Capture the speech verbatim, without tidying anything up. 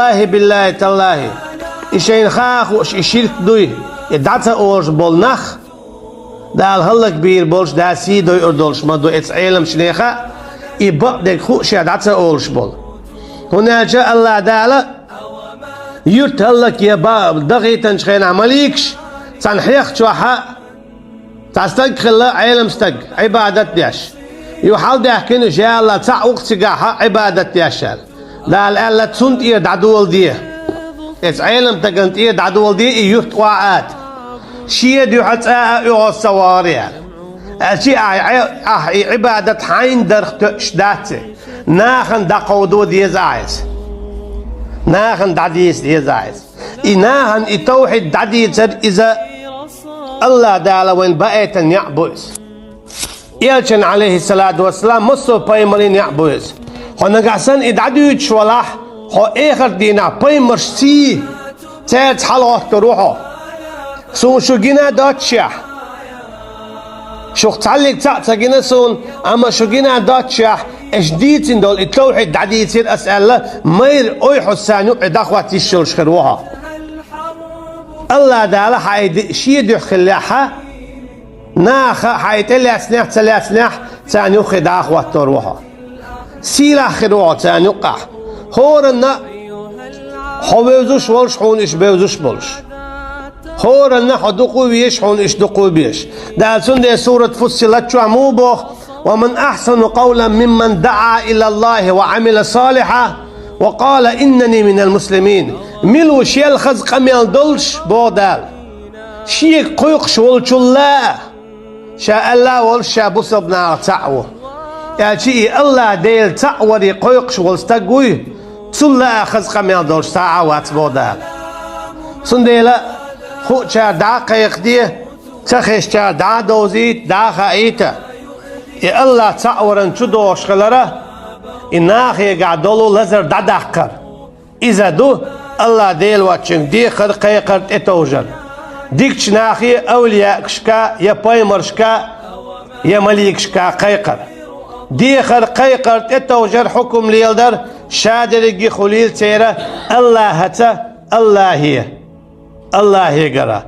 Валлахи, биллахи, таллахи. И шайна хаа хууш, и ширк дуй, и дӀа ца олуш болу нах, Дала хӀаллакбийр болуш, Дала сий дойур долуш ма ду эца Ӏеламчу неха, и бакъдерг хууш, ша дӀа ца олуш болу. ХӀунда аьлча Аллах Дала юрт хӀаллакъян ба-, дахийтанчу хенахь маликаш, цхьана хьех чохь а цхьа стаг хилла, Ӏелам стаг, Ӏибадат деш. Юха хьалдаьхкина уьш, я Аллах, цхьаъ ву-кх цигахь Ӏибадат деш аьлла. Дала аьлла: «Цунна тӀера дӀадоладе. Эца Ӏелам стагана тӀера дӀадоладе и юрт, охьа ата. Шен дуьхьа цкъа а оьгӀаз ца вогӀура», — аьлла. Аьлча, ахь, ахь и Ӏибадат хьайна дарх тоьуш дац и. Нахана дӀакховдо деза ахь иза. Нахана дӀадийца деза ахь иза. И нахана и тавхьид дӀадийцар иза Аллах Дала вайна баийтина неӀ бу иза. Элчан, алейхиссалату вассалам, массо а пайхамарийн неӀ бу иза. Хьо нагахь санна и дӀадуьйцуш валахь, хьо эхарт дийнахь пайхамарш сий, цаьрца хьалагӀоттур ву хьо. Суна шу гина доццушехь, шух цхьаллиг цхьаъ ца гина суна, амма шу гина доццушехь, аша дийцина долу и тавхьид дӀадийцира ас аьлла, майра ойхьуз царна юкъе дӀахӀотта йиш йолуш хир ву хьо. Аллах Дала хьан и ди-, шен дуьхьа хиллехь а, наха хьайн тӀе лаьцнехь а, ца лаьцнехь а, царна юххе дӀахӀоттор ву хьо. Сийлахь хир ву хьо царна юккъехь. ХӀоранна хьо вевзаш волуш, хьуна уьш бевзаш болуш. ХӀоранна хьо дукха везаш, хьуна уьш дукха безаш. Дала цундела сурат Фуссилат чохь муха боху: «Ва ман ахсану къавлан мимман даӀа илаллахи ва Ӏамила салихьан ва къала иннани минал муслимин». Мила ву шел хаза къамел долуш, боху Дала, шега кхойкхуш волчул а, ша аьлла а волуш, ша бусалба нахах цхьаъ ву. Аьлча и Аллах Дела цхьаъ варе кхойкхуш волу стаг вуй, цул а хаза къамел долуш цхьа а вац, боху Дала. Цундела хуучара дӀа а кхайкхаде, ца хезачара дӀа а довзийта, дӀа а хаийта. И Аллах цхьаъ варан чу догӀуш хилар, и нахегахь долу лазар дӀадаккхар. Иза ду Аллах Дела воцчуьнга дехар-кхайкхар тӀетовжар. Дикачу нахе, авлияашка, я пайхамаршка, я маликашка кхайкхар. Дехар-кхайкхар тӀетовжар, хьукум леладар, ша дерриге хуьлийла церан Аллахьаца, Аллахье, Аллахьегара.